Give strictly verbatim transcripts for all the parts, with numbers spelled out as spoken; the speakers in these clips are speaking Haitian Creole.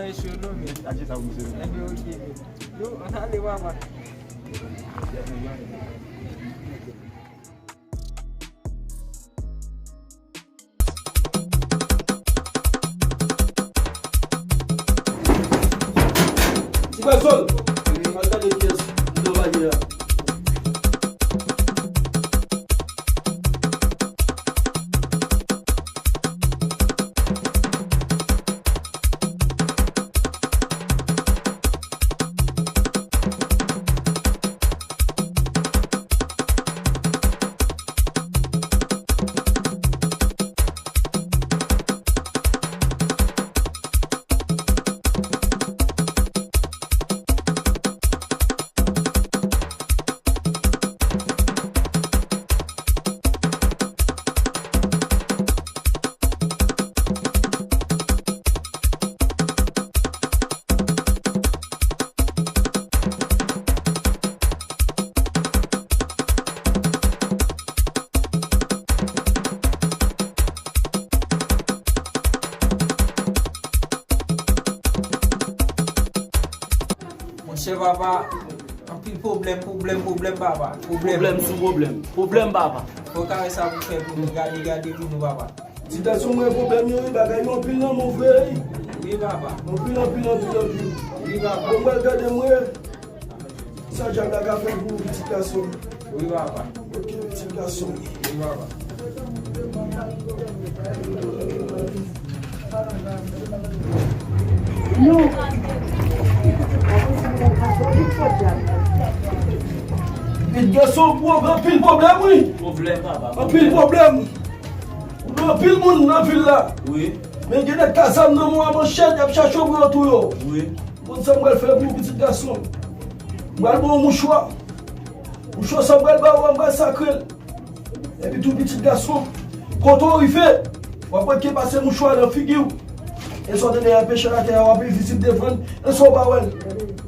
nan echo non, men. Aje sa pou misye. Enben, oke, men. Nou, ann ale, papa. Ti pwazon, al gade pyès anndan panye a. Chè papa, anpil pwoblèm, pwoblèm, pwoblèm papa. Pwoblèm. Pwoblèm sou pwoblèm. Pwoblèm papa. Fò kare sa pou fè pou nou gade, gade pou nou papa. Ti gason mwen pwoblèm yo wi, bagay yo anpil nan move wi. Wi papa. Anpil, anpil, anpil, anpil. Wi papa. Bon, mwen gade mwen. Sa djab la ka fè pou ou, pitit gason m? Wi papa. Ok, pitit gason m. Wi papa. Pitit gason, ou gen anpil pwoblèm wi. Pwoblèm papa. Anpil pwoblèm. Ou gen anpil moun nan vil la. Wi. Men gen nèg k a zam nan men w a manchèt, y ap chache w pou yo touye w. Wi. Konn sa m pral fè pou ou, pitit gason m? M pral ba w mouchwa. Mouchwa sa m pral ba ou a, m pral sakre l. Epi tou, pitit gason, kote w rive, w ap wè ke pase mouchwa nan figi w. E sa w te dèyè pechè latè a, w ap envizib devan l, e sa w pa wè l.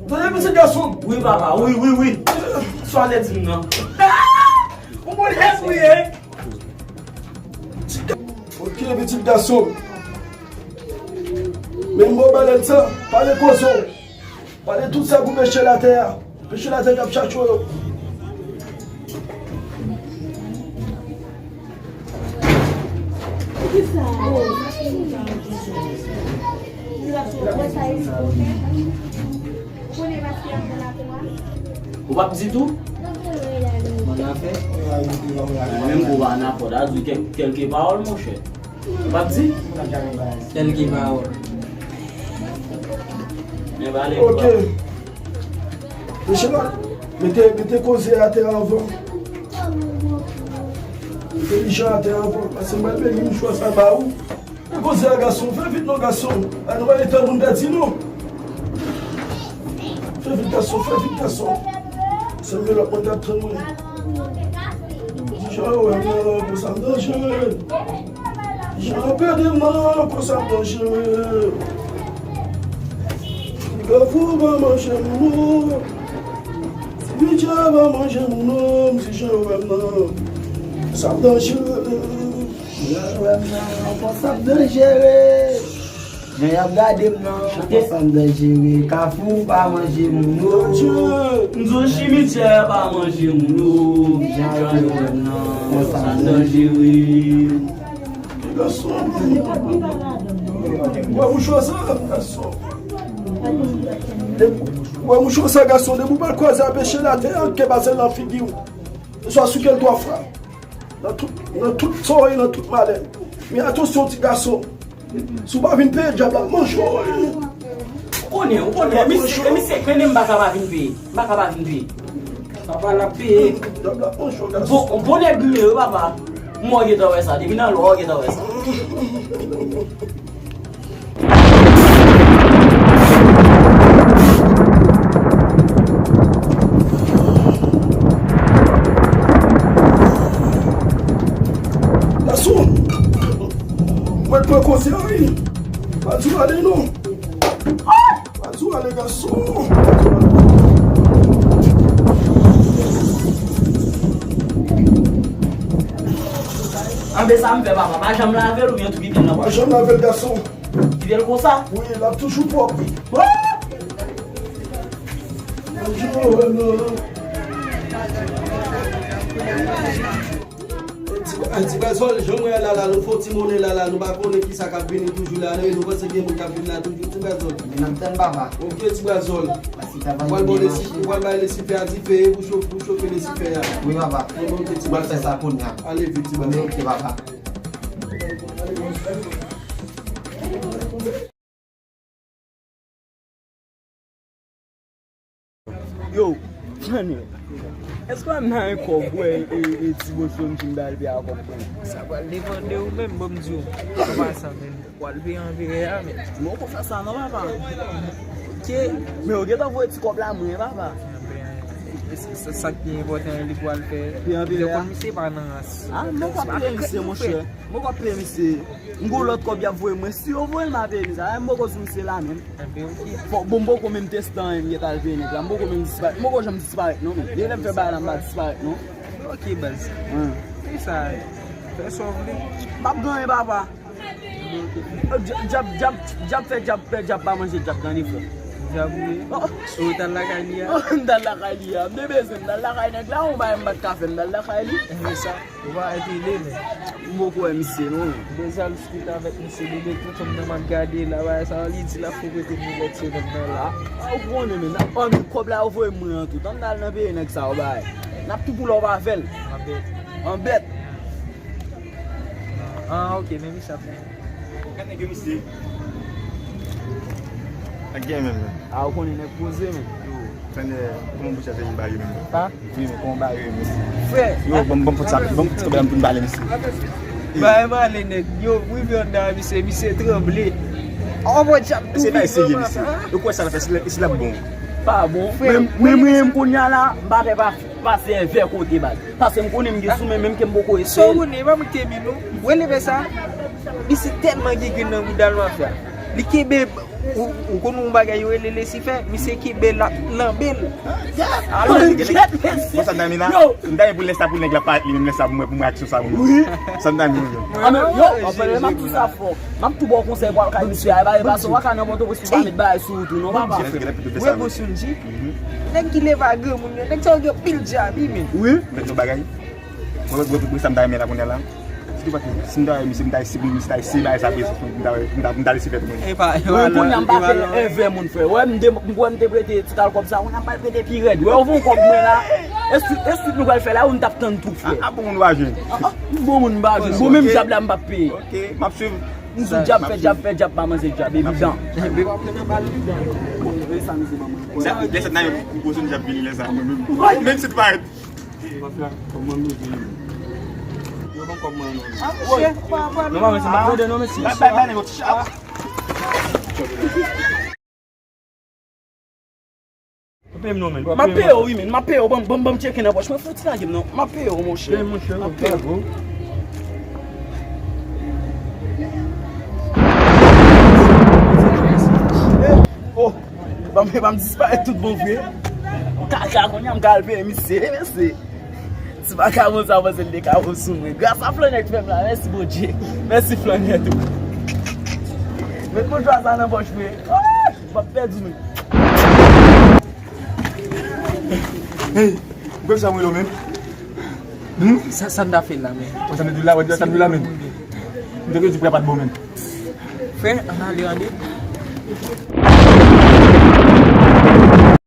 Tande, pitit gason m? Wi papa, wi, wi, wi. Sa w te di m nan. Ou konn lè pou ye. Ok, pitit gason. Men m ba w balèn sa, pale koze w. Pale tout sa pou pechè latè a. Pechè latè k ap chache w yo. Ou p ap di tou? Menm pou w pa nan pòt, a di kèk, kèlke pawòl, monchè. Ou p ap di? Kèlke pawòl. Men pale. Ok. Mesye la, mete, mete koze a atè anvan. Mete lijan atè anvan. Paske mwen beni mouchwa sa ba ou. Mete koze a gason, fè vit non gason. A nou pa gen tan moun pèdi non. Fè vit gason, fè vit gason. Se mwen lòt mwen t ap tann mwen. Jan w wè m nan, konsa m danjere. Jan w pede m nan, konsa m danjere. Kafou pa manje moun non. Ti Bidjè pa manje moun non, m di jan w wè m nan. Konsa m danjere. Jan w wè m nan, konsa m danjere. Jan y ap gade m nan, konsa m danjere. Kafou pa manje moun non. M di w chimityè pa manje moun non. Jan yo wè m nan, konsa m danjere. Gason. Wè mouchwa sa, gason. Wè mouchwa sa, gason. Depi w pral kwaze a pechè latè a, ke pase nan figi w. Swa sou kè l twa fwa. Nan tout, nan tout sa w ye, nan tout malè. Men atansyon, ti gason. Si w pa vin peye, dyab la manje w. Ou konnen, ou konnen. Misye, misye kwennem m pa ka pa vin peye. M pa ka pa vin peye. Papa l ap peye. Dyab la manje w, gason. Bon, bon nèg li ye, wi, papa. Mwen gentan wè sa. Depi nan lwa, ou gentan wè sa. Gason, mwen pran koze a wi. Pa di w ale non. Pa di w ale gason. Anben sa m fè papa, pa janm lave l oubyen tou kite l nan pòch. Pa janm lave l gason. Kite l konsa. Wi, l ap toujou pwòp. Ti, ti Brazòl, jan mwen la la, nou fè yon ti monnen la la, nou pa konnen kisa k ap vini toujou la, nou panse gen moun k ap vin la toujou, ti Brazòl. N ap tann papa. Ok, ti Brazòl. Ou pral bay lesifè a dife pou cho-, pou chofe lesifè a. Wi papa. Ok, ti Brazòl. Fè sa kounye a. Ale vit, ti Brazòl. Ok papa. Yo, Fane, èske w ap nan yon kòb wè e, e ti boso m fin ba l peye a kòb mwen? Sa pral depann de ou menm, ban m di w. An pasan, men, w al peye an peye a, men. Mwen poko fè sa non, papa. Ok. Men yo gentan voye ti kòb la mwen, papa. Sa, sa k pi enpòtan, li pral fè. Peye an peye a. Misye pa nan rans. Ah, mwen poko ap peye misye, monchè. Mwen poko ap peye misye. M gon lòt kòb y ap voye mwen. Si yo voye l, m a peye misye. A, m poko sou misye la menm. Enben, ok. Fò, bon, m poko menm teste anyen, m gentan al peye nèg la. M poko menm disparèt. M poko janm disparèt, non, menm. Depi lè m fè bagay la, m pa disparèt, non. Ok, baz. Wi. Fè sa. Fè sa w vle. M ap genyen, papa. Dya-, dyab, dyab, dyab fè dyab, fè dyab pa manje dyab, tande, frè. Jabouye. Ou t al lakay li a? M t al lakay li a. M te bezwen, m t al lakay nèg la, yon bagay m pa t ka fè, m t al lakay li. E sa. Ou pa epile, men. M poko wè misye, non. Deja l skit avèk misye, bebe, tout fanm nan m ap gade la, bagay sa, li di l ap frekante milèt semèn nan la. A, ou konnen, men, n ap ann kòb la, yo voye mwen an tou. Ann al nan peyi nèg sa yo, bagay. N ap tou pou lè w pa fè l. Anbèt. Anbèt. Ah, ok, men misye ap fè. Gade nèg yo, misye. Ak gen menm, men. A, ou konnen nèg poze, men. Yo, tande, kòman bouch a fè vin bare menm? Ha? Wi, men kòman bare menm? Frè. Yo, ban m, ban m fòt sa, ban m fòt sa, ban m vin bare, misye. Bare, bare, nèg. Yo, rive anndan, misye, misye tranble. Anmò djab tou. Se pa eseye, misye. Yo kwè sa l ap fè, si l ap bon. Pa bon. Frè, men, men, men, kounye a la, m pa fè pa pase envè kote, baz. Paske m konnen m gen sou men, menm ke m poko eseye. Sa w konnen, pa mete men non. Ou eleve sa? Misye tèlman gen grenn nan bouda l, mafya. Li kenbe, ou, ou konn yon bagay yo rele Lisifè, misye kenbe l ap lanbe l. Alò, bon, sa m ta renmen la, m ta renmen pou lè sa, pou nèg la parèt li menm, lè sa pou mwen, pou mwen aksyon sa pou mwen. Wi. Sa m ta renmen, yo. A, men, yo, anfen, m ap di sa fò. M ap tou ba w konsèy pou al kay misye a, e pa, e pa sa w ka nan Pòtoprens pou pa met bagay sou ou tou, non, papa. Wi, bon, Sunji. Nèg ki leve a granmoun yo, nèg sa yo gen pil djab, wi, men. Wi. Mwen, yon bagay. Mwen, mwen, mwen, sa m ta renmen la kounye a la. Si tou pa, si m ta, si m ta, si m ta, si bay sa prezans, m ta, m ta, m ta lese fè tou mwen. Epa, epa, kounye a m pa fè envè moun, frè. Wè, m de, m kwè m te prete ti kal kòb sa, kounye a m pral prete pi rèd. Wè, ou fè yon kòb mwen la. E si, e si nou pral fè la, ou n t ap tann tou, frè. A, a, bon moun pa jwenn. A, a, bon moun pa jwenn. Bon, menm djab la, m p ap peye. Ok, m ap swiv. M sou djab, fè djab, fè djab, pa manje djab, evidan. Lè sa nan yon pwopoze djab vini lè sa, mwen menm. Menm si t parèt. Yo ban kòb mwen non. Non, pa mesi, m ap mande non, mesi. Bay, bay, bay, nèg yo ti chap. Ou peye m non, men. M ap peye w, wi, men. M ap peye w. Ban m, ban m, ban m tcheke nan pòch mwen. Fouti lage m non. M ap peye w, monchè. M ap peye w. Oh, ban m, ban m disparèt tout bon vre. Kaka, kounye a m ka al peye misye, mesye. Ti vakabon sa, panse l te ka bon sou mwen. Gras a Flannè k fè m la, mèsi Bondye. Mèsi Flannè tou. Met moutchwa sa nan pòch mwen. Ah! M ap pèdi mwen. Hey, ou kwè sa mwen yo menm? Hmm? Sa, sa n ta fè la, men? Ou sa n di la, ou sa n di la, men? M te di frè pa t bon, men. Frè, ann ale, ann ale.